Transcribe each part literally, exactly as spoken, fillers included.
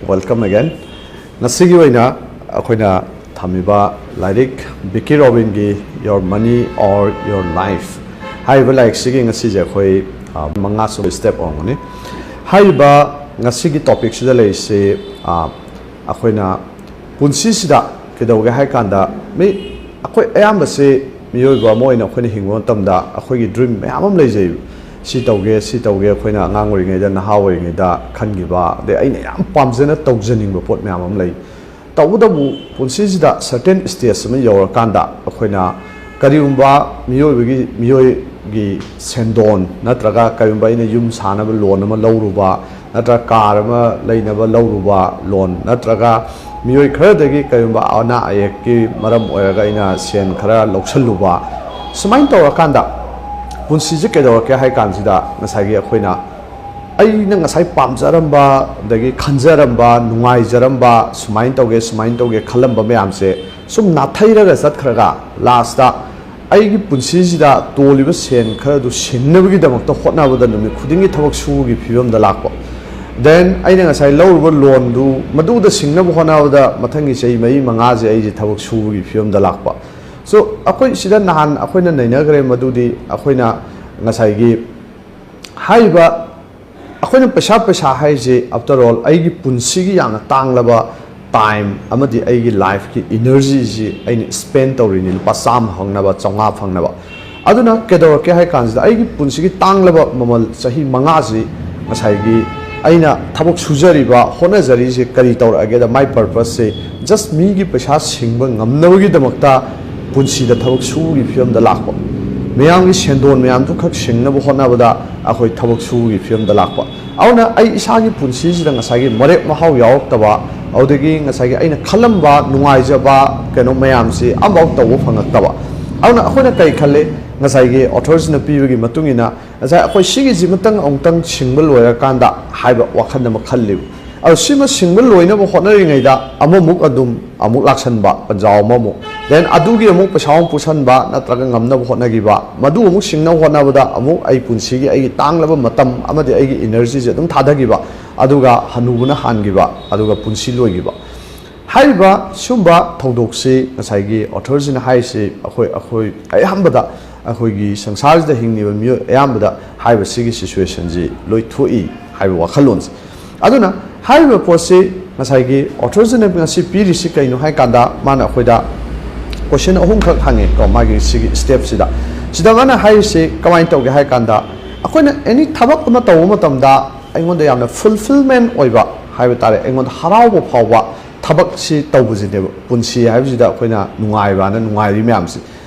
Welcome again. ꯉꯁꯤꯒꯤ ꯑꯣꯏꯅ ꯑꯩꯈꯣꯏꯅ ꯊꯝꯃꯤꯕ ꯂꯥꯏꯔꯤꯛ ꯕꯤꯀꯤ ꯔꯣꯕꯤꯟꯒꯤ Your Money or Your Life ꯍꯥꯏꯔꯤꯕ ꯂꯥꯏꯔꯤꯛꯁꯤꯒꯤ ꯉꯁꯤꯁꯦ ꯑꯩꯈꯣꯏ, ꯑ, ꯃꯉꯥꯁꯨꯕ step ꯑꯣꯏꯔꯝꯒꯅꯤ꯫ ꯍꯥꯏꯔꯤꯕ ꯉꯁꯤꯒꯤ topicꯁꯤꯗ ꯂꯩꯔꯤꯁꯤ, ꯑ, ꯑꯩꯈꯣꯏꯅ ꯄꯨꯟꯁꯤꯁꯤꯗ ꯀꯩꯗꯧꯒꯦ ꯍꯥꯏ ꯀꯥꯟꯗ, ꯃꯤ, ꯑꯩꯈꯣꯏ ꯑꯌꯥꯝꯕꯁꯤ ꯃꯤꯑꯣꯏꯕ ꯑꯃ ꯑꯣꯏꯅ ꯑꯩꯈꯣꯏꯅ ꯍꯤꯡꯕ ꯃꯇꯝꯗ ꯑꯩꯈꯣꯏꯒꯤ dream ꯃꯌꯥꯝ ꯑꯃ ꯂꯩꯖꯩꯕ꯫ ꯁꯤ ꯇꯧꯒꯦ, ꯁꯤ ꯇꯧꯒꯦ, ꯑꯩꯈꯣꯏꯅ ꯑꯉꯥꯡ ꯑꯣꯏꯔꯤꯉꯩꯗ, ꯅꯍꯥ ꯑꯣꯏꯔꯤꯉꯩꯗ ꯈꯟꯈꯤꯕ, ꯑꯗꯩ ꯑꯩꯅ ꯌꯥꯝ ꯄꯥꯝꯖꯅ ꯇꯧꯖꯅꯤꯡꯕ ꯄꯣꯠ ꯃꯌꯥꯝ ꯑꯃ ꯂꯩ꯫ ꯇꯧꯕꯇꯕꯨ ꯄꯨꯟꯁꯤꯁꯤꯗ certain stage ꯑꯃ ꯌꯧꯔꯀꯥꯟꯗ ꯑꯩꯈꯣꯏꯅ ꯀꯔꯤꯒꯨꯝꯕ ꯃꯤꯑꯣꯏꯕꯒꯤ, ꯃꯤꯑꯣꯏꯒꯤ ꯁꯦꯟꯗꯣꯟ ꯅꯠꯇ꯭ꯔꯒ ꯀꯔꯤꯒꯨꯝꯕ ꯑꯩꯅ ꯌꯨꯝ ꯁꯥꯅꯕ loan ꯑꯃ ꯂꯧꯔꯨꯕ, ꯅꯠꯇ꯭ꯔꯒ car ꯑꯃ ꯂꯩꯅꯕ ꯂꯧꯔꯨꯕ loan, ꯅꯠꯇ꯭ꯔꯒ ꯃꯤꯑꯣꯏ ꯈꯔꯗꯒꯤ ꯀꯔꯤꯒꯨꯝꯕ ꯑꯅꯥ ꯑꯌꯦꯛꯀꯤ ꯃꯔꯝ ꯑꯣꯏꯔꯒ ꯑꯩꯅ ꯁꯦꯟ ꯈꯔ ꯂꯧꯁꯜꯂꯨꯕ, ꯁꯨꯃꯥꯏꯅ ꯇꯧꯔꯀꯥꯟꯗ ꯄꯨꯟꯁꯤꯁꯦ ꯀꯩꯗꯧꯔꯛꯀꯦ ꯍꯥꯏ ꯀꯥꯟꯁꯤꯗ ꯉꯁꯥꯏꯒꯤ ꯑꯩꯈꯣꯏꯅ ꯑꯩꯅ ꯉꯁꯥꯏ ꯄꯥꯝꯖꯔꯝꯕ, ꯑꯗꯒꯤ ꯈꯟꯖꯔꯝꯕ, ꯅꯨꯡꯉꯥꯏꯖꯔꯝꯕ, ꯁꯨꯃꯥꯏꯅ ꯇꯧꯒꯦ, ꯁꯨꯃꯥꯏꯅ ꯇꯧꯒꯦ ꯈꯜꯂꯝꯕ ꯃꯌꯥꯝꯁꯦ ꯁꯨꯝ ꯅꯥꯊꯩꯔꯒ ꯆꯠꯈ꯭ꯔꯒ, lastꯇ ꯑꯩꯒꯤ ꯄꯨꯟꯁꯤꯁꯤꯗ ꯇꯣꯜꯂꯤꯕ ꯁꯦꯟ ꯈꯔꯗꯨ ꯁꯤꯡꯅꯕꯒꯤꯗꯃꯛꯇ ꯍꯣꯠꯅꯕꯗ ꯅꯨꯃꯤꯠ ꯈꯨꯗꯤꯡꯒꯤ ꯊꯕꯛ ꯁꯨꯕꯒꯤ ꯐꯤꯕꯝꯗ ꯂꯥꯛꯄ꯫ Then ꯑꯩꯅ ꯉꯁꯥꯏ ꯂꯧꯔꯨꯕ loanꯗꯨ ꯃꯗꯨꯗ ꯁꯤꯡꯅꯕ ꯍꯣꯠꯅꯕꯗ ꯃꯊꯪꯒꯤ ꯆꯍꯤ ꯃꯔꯤ ꯃꯉꯥꯁꯦ ꯑꯩꯁꯦ ꯊꯕꯛ ꯁꯨꯕꯒꯤ ꯐꯤꯕꯝꯗ ꯂꯥꯛꯄ꯫ So ꯑꯩꯈꯣꯏ ꯁꯤꯗ ꯅꯍꯥꯟ ꯑꯩꯈꯣꯏꯅ ꯅꯩꯅꯈ꯭ꯔꯦ, ꯃꯗꯨꯗꯤ ꯑꯩꯈꯣꯏꯅ ꯉꯁꯥꯏꯒꯤ ꯍꯥꯏꯔꯤꯕ ꯑꯩꯈꯣꯏꯅ ꯄꯩꯁꯥ, ꯄꯩꯁꯥ ꯍꯥꯏꯔꯤꯁꯦ, after all, ꯑꯩꯒꯤ ꯄꯨꯟꯁꯤꯒꯤ ꯌꯥꯝꯅ ꯇꯥꯡꯂꯕ time ꯑꯃꯗꯤ ꯑꯩꯒꯤ lifeꯀꯤ energyꯁꯤ ꯑꯩꯅ spend ꯇꯧꯔꯤꯅꯤ, ꯂꯨꯄꯥ ꯆꯥꯝꯃ ꯐꯪꯅꯕ, ꯆꯥꯝꯃꯉꯥ ꯐꯪꯅꯕ꯫ ꯑꯗꯨꯅ ꯀꯩꯗꯧꯔꯛꯀꯦ ꯍꯥꯏ ꯀꯥꯟꯁꯤꯗ, ꯑꯩꯒꯤ ꯄꯨꯟꯁꯤꯒꯤ ꯇꯥꯡꯂꯕ ꯃꯃꯜ ꯆꯍꯤ ꯃꯉꯥꯁꯤ ꯉꯁꯥꯏꯒꯤ ꯑꯩꯅ ꯊꯕꯛ ꯁꯨꯖꯔꯤꯕ, ꯍꯣꯠꯅꯖꯔꯤꯁꯦ ꯀꯔꯤ ꯇꯧꯔꯛꯑꯒꯦꯗ, my purposeꯁꯦ just ꯃꯤꯒꯤ ꯄꯩꯁꯥ ꯁꯤꯡꯕ ꯉꯝꯅꯕꯒꯤꯗꯃꯛꯇ ꯄꯨꯟꯁꯤꯗ ꯊꯕꯛ ꯁꯨꯕꯒꯤ ꯐꯤꯕꯝꯗ ꯂꯥꯛꯄ, ꯃꯌꯥꯝꯒꯤ ꯁꯦꯟꯗꯣꯟ ꯃꯌꯥꯝꯗꯨ ꯈꯛ ꯁꯤꯡꯅꯕ ꯍꯣꯠꯅꯕꯗ ꯑꯩꯈꯣꯏ ꯊꯕꯛ ꯁꯨꯕꯒꯤ ꯐꯤꯕꯝꯗ ꯂꯥꯛꯄ꯫ ꯑꯗꯨꯅ ꯑꯩ ꯏꯁꯥꯒꯤ ꯄꯨꯟꯁꯤꯁꯤꯗ ꯉꯁꯥꯏꯒꯤ ꯃꯔꯦꯛ ꯃꯍꯥꯎ ꯌꯥꯎꯔꯛꯇꯕ, ꯑꯗꯨꯗꯒꯤ ꯉꯁꯥꯏꯒꯤ ꯑꯩꯅ ꯈꯜꯂꯝꯕ ꯅꯨꯡꯉꯥꯏꯖꯕ ꯀꯩꯅꯣ ꯃꯌꯥꯝꯁꯤ ꯑꯃꯐꯥꯎ ꯇꯧꯕ ꯐꯪꯉꯛꯇꯕ꯫ ꯑꯗꯨꯅ ꯑꯩꯈꯣꯏꯅ ꯀꯔꯤ ꯈꯜꯂꯤ? ꯉꯁꯥꯏꯒꯤ authorꯁꯤꯅ ꯄꯤꯕꯒꯤ ꯃꯇꯨꯡ ꯏꯟꯅ, ꯉꯁꯥꯏ ꯑꯩꯈꯣꯏ ꯁꯤꯒꯤꯁꯤꯃꯇꯪ ꯑꯃꯨꯛꯇꯪ ꯁꯤꯡꯕ ꯂꯣꯏꯔꯀꯥꯟꯗ ꯍꯥꯏꯕ ꯋꯥꯈꯜ ꯑꯃ ꯈꯜꯂꯤꯕ꯫ ꯑꯗꯣ ꯁꯤꯃ ꯁꯤꯡꯕ ꯂꯣꯏꯅꯕ ꯍꯣꯠꯅꯔꯤꯉꯩꯗ ꯑꯃꯃꯨꯛ ꯑꯗꯨꯝ ꯑꯃꯨꯛ ꯂꯥꯛꯁꯟꯕ ꯄꯟꯖꯥꯎ ꯑꯃꯃꯨꯛ꯫ Then ꯑꯗꯨꯒꯤ ꯑꯃꯨꯛ ꯄꯩꯁꯥ ꯑꯃꯨꯛ ꯄꯨꯁꯟꯕ ꯅꯠꯇ꯭ꯔꯒ ꯉꯝꯅꯕ ꯍꯣꯠꯅꯈꯤꯕ, ꯃꯗꯨ ꯑꯃꯨꯛ ꯁꯤꯡꯅꯕ ꯍꯣꯠꯅꯕꯗ ꯑꯃꯨꯛ ꯑꯩ ꯄꯨꯟꯁꯤꯒꯤ ꯑꯩꯒꯤ ꯇꯥꯡꯂꯕ ꯃꯇꯝ ꯑꯃꯗꯤ ꯑꯩꯒꯤ ꯏꯅꯔꯖꯤꯁꯦ ꯑꯗꯨꯝ ꯊꯥꯗꯈꯤꯕ, ꯑꯗꯨꯒ ꯍꯅꯨꯕꯅ ꯍꯥꯟꯈꯤꯕ, ꯑꯗꯨꯒ ꯄꯨꯟꯁꯤ ꯂꯣꯏꯈꯤꯕ꯫ ꯍꯥꯏꯔꯤꯕ ꯁꯤꯒꯨꯝꯕ ꯊꯧꯗꯣꯛꯁꯤ ꯉꯁꯥꯏꯒꯤ ꯑꯣꯊꯔꯁꯤꯅ ꯍꯥꯏꯔꯤꯁꯤ ꯑꯩꯈꯣꯏ ꯑꯩꯈꯣꯏ ꯑꯌꯥꯝꯕꯗ ꯑꯩꯈꯣꯏꯒꯤ ꯁꯪꯁꯥꯔꯁꯤꯗ ꯍꯤꯡꯂꯤꯕ ꯃꯤꯑꯣꯏ ꯑꯌꯥꯝꯕꯗ ꯍꯥꯏꯔꯤꯕ ꯁꯤꯒꯤ ꯁꯤꯆꯨꯋꯦꯁꯟꯁꯤ ꯂꯣꯏ ꯊꯣꯛꯏ ꯍꯥꯏꯕ ꯋꯥꯈꯜꯂꯣꯟꯁꯦ꯫ ꯑꯗꯨꯅ ꯍꯥꯏꯔꯤꯕ ꯄꯣꯠꯁꯤ ꯉꯁꯥꯏꯒꯤ ꯑꯣꯊꯔꯁꯤꯅ ꯉꯁꯤ ꯄꯤꯔꯤꯁꯤ ꯀꯩꯅꯣ ꯍꯥꯏ ꯀꯥꯟꯗ, ꯃꯥꯅ ꯑꯩꯈꯣꯏꯗ ꯀꯣꯏꯁꯟ ꯑꯍꯨꯝꯈꯛ ꯍꯪꯉꯦ ꯀꯣ, ꯃꯥꯒꯤ ꯁꯤꯒꯤ ꯁ꯭ꯇꯦꯞꯁꯤꯗ꯫ ꯁꯤꯗ ꯃꯥꯅ ꯍꯥꯏꯔꯤꯁꯤ ꯀꯃꯥꯏꯅ ꯇꯧꯒꯦ ꯍꯥꯏ ꯀꯥꯟꯗ, ꯑꯩꯈꯣꯏꯅ ꯑꯦꯅꯤ ꯊꯕꯛ ꯑꯃ ꯇꯧꯕ ꯃꯇꯝꯗ ꯑꯩꯉꯣꯟꯗ ꯌꯥꯝꯅ ꯐꯨꯜꯐꯤꯜꯃꯦꯟ ꯑꯣꯏꯕ ꯍꯥꯏꯕ ꯇꯥꯔꯦ, ꯑꯩꯉꯣꯟꯗ ꯍꯔꯥꯎꯕ ꯐꯥꯎꯕ ꯊꯕꯛꯁꯤ ꯇꯧꯕꯁꯤꯅꯦꯕ ꯄꯨꯟꯁꯤ ꯍꯥꯏꯕꯁꯤꯗ ꯑꯩꯈꯣꯏꯅ ꯅꯨꯡꯉꯥꯏꯕꯅ ꯅꯨꯡꯉꯥꯏꯔꯤ ꯃꯌꯥꯝꯁꯤ꯫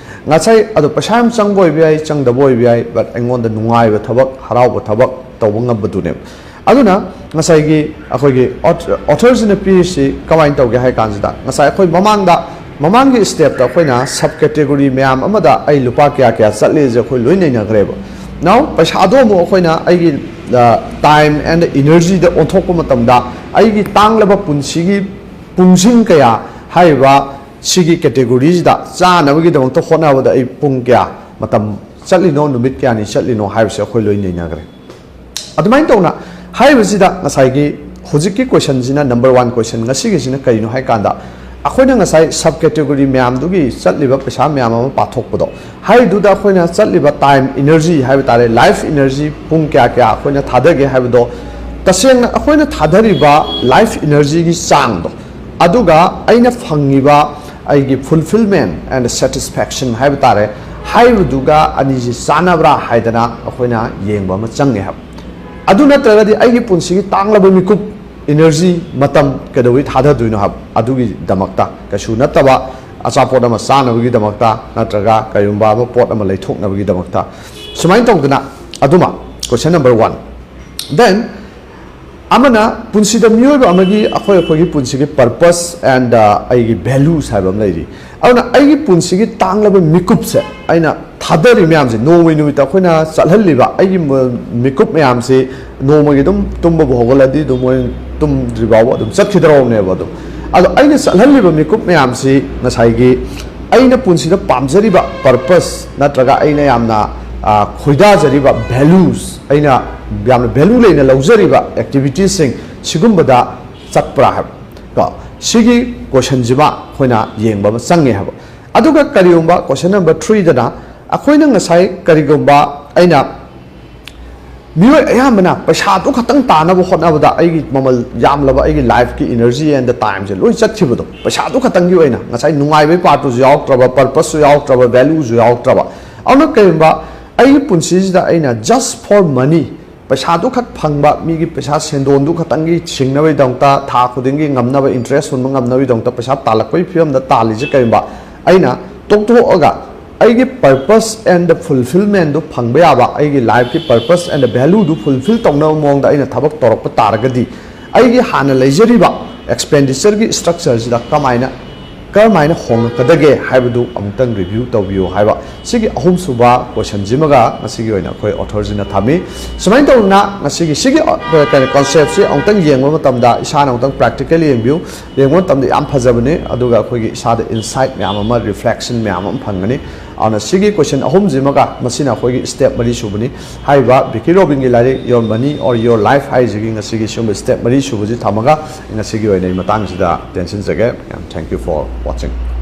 ꯉꯁꯥꯏ ꯑꯗꯣ ꯄꯩꯁꯥ ꯌꯥꯝ ꯆꯪꯕ ꯑꯣꯏꯕ ꯌꯥꯏ, ꯆꯪꯗꯕ ꯑꯣꯏꯕ ꯌꯥꯏ, but ꯑꯩꯉꯣꯟꯗ ꯅꯨꯡꯉꯥꯏꯕ ꯊꯕꯛ, ꯍꯔꯥꯎꯕ ꯊꯕꯛ ꯇꯧꯕ ꯉꯝꯕꯗꯨꯅꯦꯕ꯫ ꯑꯗꯨꯅ ꯉꯁꯥꯏꯒꯤ ꯑꯩꯈꯣꯏꯒꯤ ꯑꯣꯊꯔꯁꯤꯅ ꯄꯤꯔꯤꯁꯤ ꯀꯃꯥꯏꯅ ꯇꯧꯒꯦ ꯍꯥꯏ ꯀꯥꯟꯁꯤꯗ, ꯉꯁꯥꯏ ꯑꯩꯈꯣꯏ ꯃꯃꯥꯡꯗ, ꯃꯃꯥꯡꯒꯤ ꯁ꯭ꯇꯦꯞꯇ ꯑꯩꯈꯣꯏꯅ ꯁꯕ ꯀꯦꯇꯦꯒꯣꯔꯤ ꯃꯌꯥꯝ ꯑꯃꯗ ꯑꯩ ꯂꯨꯄꯥ ꯀꯌꯥ ꯀꯌꯥ ꯆꯠꯂꯤꯁꯦ ꯑꯩꯈꯣꯏ ꯂꯣꯏ ꯅꯩꯅꯈ꯭ꯔꯦꯕ꯫ Now ꯄꯩꯁꯥꯗꯣ ꯑꯃꯨꯛ ꯑꯩꯈꯣꯏꯅ ꯑꯩꯒꯤ ꯇꯥꯏꯝ ꯑꯦꯟ ꯏꯅꯔꯖꯤꯗ ꯑꯣꯟꯊꯣꯛꯄ ꯃꯇꯝꯗ, ꯑꯩꯒꯤ ꯇꯥꯡꯂꯕ ꯄꯨꯟꯁꯤꯒꯤ ꯄꯨꯡꯁꯤꯡ ꯀꯌꯥ ꯍꯥꯏꯔꯤꯕ ꯁꯤꯒꯤ ꯀꯦꯇꯦꯒꯣꯔꯤꯁꯤꯗ ꯆꯥꯅꯕꯒꯤꯗꯃꯛꯇ ꯍꯣꯠꯅꯕꯗ ꯑꯩ ꯄꯨꯡ ꯀꯌꯥ ꯃꯇꯝ ꯆꯠꯂꯤꯅꯣ, ꯅꯨꯃꯤꯠ ꯀꯌꯥꯅꯤ ꯆꯠꯂꯤꯅꯣ ꯍꯥꯏꯕꯁꯦ ꯑꯩꯈꯣꯏ ꯂꯣꯏ ꯅꯩꯅꯈ꯭ꯔꯦ꯫ ꯑꯗꯨꯃꯥꯏꯅ ꯇꯧꯅ ꯍꯥꯏꯔꯤꯕꯁꯤꯗ ꯉꯁꯥꯏꯒꯤ ꯍꯧꯖꯤꯛꯀꯤ ꯀꯣꯏꯁꯟꯁꯤꯅ, ꯅꯝꯕꯔ ꯋꯥꯟ ꯀꯣꯏꯁꯟ ꯉꯁꯤꯒꯤꯁꯤꯅ ꯀꯔꯤꯅꯣ ꯍꯥꯏ ꯀꯥꯟꯗ, ꯑꯩꯈꯣꯏꯅ ꯉꯁꯥꯏ ꯁꯕ ꯀꯦꯇꯦꯒꯣꯔꯤ ꯃꯌꯥꯝꯗꯨꯒꯤ ꯆꯠꯂꯤꯕ ꯄꯩꯁꯥ ꯃꯌꯥꯝ ꯑꯃ ꯄꯥꯊꯣꯛꯄꯗꯣ, ꯍꯥꯏꯔꯤꯗꯨꯗ ꯑꯩꯈꯣꯏꯅ ꯆꯠꯂꯤꯕ ꯇꯥꯏꯝ ꯏꯅꯔꯖꯤ ꯍꯥꯏꯕ ꯇꯥꯔꯦ, ꯂꯥꯏꯐ ꯏꯅꯔꯖꯤ ꯄꯨꯡ ꯀꯌꯥ ꯀꯌꯥ ꯑꯩꯈꯣꯏꯅ ꯊꯥꯗꯒꯦ ꯍꯥꯏꯕꯗꯣ, ꯇꯁꯦꯡꯅ ꯑꯩꯈꯣꯏꯅ ꯊꯥꯗꯔꯤꯕ ꯂꯥꯏꯐ ꯏꯅꯔꯖꯤꯒꯤ ꯆꯥꯡꯗꯣ, ꯑꯗꯨꯒ ꯑꯩꯅ ꯐꯪꯉꯤꯕ ꯑꯩꯒꯤ fulfilment and satisfaction ꯍꯥꯏꯕ ꯇꯥꯔꯦ, ꯍꯥꯏꯔꯤꯕꯗꯨꯒ ꯑꯅꯤꯁꯤ ꯆꯥꯟꯅꯕ꯭ꯔꯥ ꯍꯥꯏꯗꯅ ꯑꯩꯈꯣꯏꯅ ꯌꯦꯡꯕ ꯑꯃ ꯆꯪꯉꯦ ꯍꯥꯏꯕ꯫ ꯑꯗꯨ ꯅꯠꯇ꯭ꯔꯒꯗꯤ ꯑꯩꯒꯤ ꯄꯨꯟꯁꯤꯒꯤ ꯇꯥꯡꯂꯕ ꯃꯤꯀꯨꯞ, ꯏꯅꯔꯖꯤ, ꯃꯇꯝ ꯀꯩꯗꯧꯕꯩ ꯊꯥꯗꯗꯣꯏꯅꯣ ꯍꯥꯏꯕ? ꯑꯗꯨꯒꯤꯗꯃꯛꯇ ꯀꯩꯁꯨ ꯅꯠꯇꯕ ꯑꯆꯥꯄꯣꯠ ꯑꯃ ꯆꯥꯅꯕꯒꯤꯗꯃꯛꯇ ꯅꯠꯇ꯭ꯔꯒ ꯀꯔꯤꯒꯨꯝꯕ ꯑꯃ ꯄꯣꯠ ꯑꯃ ꯂꯩꯊꯣꯛꯅꯕꯒꯤꯗꯃꯛꯇ, ꯁꯨꯃꯥꯏꯅ ꯇꯧꯗꯅ꯫ ꯑꯗꯨꯃ question number one. Then ꯑꯃꯅ ꯄꯨꯟꯁꯤꯗ ꯃꯤꯑꯣꯏꯕ ꯑꯃꯒꯤ ꯑꯩꯈꯣꯏ ꯑꯩꯈꯣꯏꯒꯤ ꯄꯨꯟꯁꯤꯒꯤ purpose and ꯑꯩꯒꯤ values ꯍꯥꯏꯕ ꯑꯃ ꯂꯩꯔꯤ꯫ ꯑꯗꯨꯅ ꯑꯩꯒꯤ ꯄꯨꯟꯁꯤꯒꯤ ꯇꯥꯡꯂꯕ ꯃꯤꯀꯨꯞꯁꯦ, ꯑꯩꯅ ꯊꯥꯗꯔꯤ ꯃꯌꯥꯝꯁꯦ, ꯅꯣꯡꯃꯩ ꯅꯨꯃꯤꯠꯇ ꯑꯩꯈꯣꯏꯅ ꯆꯠꯍꯜꯂꯤꯕ ꯑꯩꯒꯤ ꯃ-, ꯃꯤꯀꯨꯞ ꯃꯌꯥꯝꯁꯤ ꯅꯣꯡꯃꯒꯤ ꯑꯗꯨꯝ ꯇꯨꯝꯕꯕꯨ ꯍꯧꯒꯠꯂꯗꯤ ꯑꯗꯨꯝ ꯃꯣꯏ ꯇꯨꯝꯗ꯭ꯔꯤ ꯐꯥꯎꯕ ꯑꯗꯨꯝ ꯆꯠꯈꯤꯗꯧꯔꯕꯅꯦꯕ꯫ ꯑꯗꯨꯝ ꯑꯗꯣ ꯑꯩꯅ ꯆꯠꯍꯜꯂꯤꯕ ꯃꯤꯀꯨꯞ ꯃꯌꯥꯝꯁꯤ ꯉꯁꯥꯏꯒꯤ ꯑꯩꯅ ꯄꯨꯟꯁꯤꯗ ꯄꯥꯝꯖꯔꯤꯕ purpose ꯅꯠꯇ꯭ꯔꯒ ꯑꯩꯅ ꯌꯥꯝꯅ ꯈꯣꯏꯗꯥꯖꯔꯤꯕ values, ꯑꯩꯅ ꯌꯥꯝꯅ value ꯂꯩꯅ ꯂꯧꯖꯔꯤꯕ activities ꯁꯤꯡ ꯁꯤꯒꯨꯝꯕꯗ ꯆꯠꯄ꯭ꯔꯥ ꯍꯥꯏꯕ ꯀꯣ, ꯁꯤꯒꯤ question ꯁꯤꯃ ꯑꯩꯈꯣꯏꯅ ꯌꯦꯡꯕ ꯑꯃ ꯆꯪꯉꯦ ꯍꯥꯏꯕ꯫ ꯑꯗꯨꯒ ꯀꯔꯤꯒꯨꯝꯕ question number three ꯗꯅ ꯑꯩꯈꯣꯏꯅ ꯉꯁꯥꯏ ꯀꯔꯤꯒꯨꯝꯕ ꯑꯩꯅ ꯃꯤꯑꯣꯏ ꯑꯌꯥꯝꯕꯅ ꯄꯩꯁꯥꯗꯨ ꯈꯛꯇꯪ ꯇꯥꯅꯕ ꯍꯣꯠꯅꯕꯗ ꯑꯩꯒꯤ ꯃꯃꯜ ꯌꯥꯝꯂꯕ ꯑꯩꯒꯤ life ꯀꯤ energy and the time ꯁꯦ ꯂꯣꯏ ꯆꯠꯈꯤꯕꯗꯣ, ꯄꯩꯁꯥꯗꯨ ꯈꯛꯇꯪꯒꯤ ꯑꯣꯏꯅ ꯉꯁꯥꯏ ꯅꯨꯡꯉꯥꯏꯕꯒꯤ part ꯇꯨꯁꯨ ꯌꯥꯎꯔꯛꯇ꯭ꯔꯕ, purpose ꯁꯨ ꯌꯥꯎꯔꯛꯇ꯭ꯔꯕ, value ꯁꯨ ꯌꯥꯎꯔꯛꯇ꯭ꯔꯕ꯫ ꯑꯗꯨꯅ ꯀꯔꯤꯒꯨꯝꯕ ꯑꯩꯒꯤ ꯄꯨꯟꯁꯤꯁꯤꯗ ꯑꯩꯅ just for money, ꯄꯩꯁꯥꯗꯨ ꯈꯛ ꯐꯪꯕ, ꯃꯤꯒꯤ ꯄꯩꯁꯥ ꯁꯦꯟꯗꯣꯟꯗꯨ ꯈꯛꯇꯪꯒꯤ ꯁꯤꯡꯅꯕꯒꯤꯗꯃꯛꯇ, ꯊꯥ ꯈꯨꯗꯤꯡꯒꯤ ꯉꯝꯅꯕ interest ꯍꯨꯟꯕ ꯉꯝꯅꯕꯒꯤꯗꯃꯛꯇ ꯄꯩꯁꯥ ꯇꯥꯜꯂꯛꯄꯒꯤ ꯐꯤꯕꯝꯗ ꯇꯥꯜꯂꯤꯁꯦ ꯀꯔꯤꯒꯨꯝꯕ ꯑꯩꯅ ꯇꯣꯛꯊꯣꯛꯑꯒ ꯑꯩꯒꯤ purpose and the fulfillment ꯗꯨ ꯐꯪꯕ ꯌꯥꯕ, ꯑꯩꯒꯤ life ꯀꯤ purpose and the value do fulfill ꯇꯧꯅꯕ ꯃꯑꯣꯡꯗ ꯑꯩꯅ ꯊꯕꯛ ꯇꯧꯔꯛꯄ ꯇꯥꯔꯒꯗꯤ, ꯑꯩꯒꯤ ꯍꯥꯟꯅ ꯂꯩꯖꯔꯤꯕ expenditure ꯒꯤ structure ꯁꯤꯗ ꯀꯃꯥꯏꯅ, ꯀꯔꯝꯍꯥꯏꯅ ꯍꯣꯡꯉꯛꯀꯗꯒꯦ ꯍꯥꯏꯕꯗꯨ ꯑꯃꯨꯛꯇꯪ review ꯇꯧꯕꯤꯌꯨ ꯍꯥꯏꯕ꯫ ꯁꯤꯒꯤ ꯑꯍꯨꯝꯁꯨꯕ question ꯁꯤꯃꯒ ꯉꯁꯤꯒꯤ ꯑꯣꯏꯅ ꯑꯩꯈꯣꯏ author ꯁꯤꯅ ꯊꯝꯃꯤ꯫ ꯁꯨꯃꯥꯏꯅ ꯇꯧꯗꯅ ꯉꯁꯤꯒꯤ ꯁꯤꯒꯤ, ꯑ, ꯀꯩꯅꯣ, concept ꯁꯤ ꯑꯃꯨꯛꯇꯪ ꯌꯦꯡꯕ ꯃꯇꯝꯗ ꯏꯁꯥꯅ ꯑꯃꯨꯛꯇꯪ practically ꯌꯦꯡꯕꯤꯌꯨ꯫ ꯌꯦꯡꯕ ꯃꯇꯝꯗ ꯌꯥꯝ ꯐꯖꯕꯅꯤ, ꯑꯗꯨꯒ ꯑꯩꯈꯣꯏꯒꯤ ꯏꯁꯥꯗ insight ꯃꯌꯥꯝ ꯑꯃ, reflection ꯃꯌꯥꯝ ꯑꯃ ꯐꯪꯒꯅꯤ꯫ ꯑꯗꯨꯅ ꯁꯤꯒꯤ question ꯑꯍꯨꯝꯁꯤꯃꯒ ꯃꯁꯤꯅ ꯑꯩꯈꯣꯏꯒꯤ step ꯃꯔꯤ ꯁꯨꯕꯅꯤ꯫ ꯍꯥꯏꯔꯤꯕ ꯕꯤꯀꯤ ꯔꯣꯕꯤꯟꯒꯤ ꯂꯥꯏꯔꯤꯛ Your Money or Your Life ꯍꯥꯏꯔꯤꯁꯤꯒꯤ ꯉꯁꯤꯒꯤ ꯁꯤꯒꯨꯝꯕ step ꯃꯔꯤ ꯁꯨꯕꯁꯤ ꯊꯝꯃꯒ ꯉꯁꯤꯒꯤ ꯑꯣꯏꯅ ꯑꯩ ꯃꯇꯥꯡꯁꯤꯗ ꯇꯦꯟꯁꯤꯟꯖꯒꯦ꯫ ꯌꯥꯝ thank you for watching꯫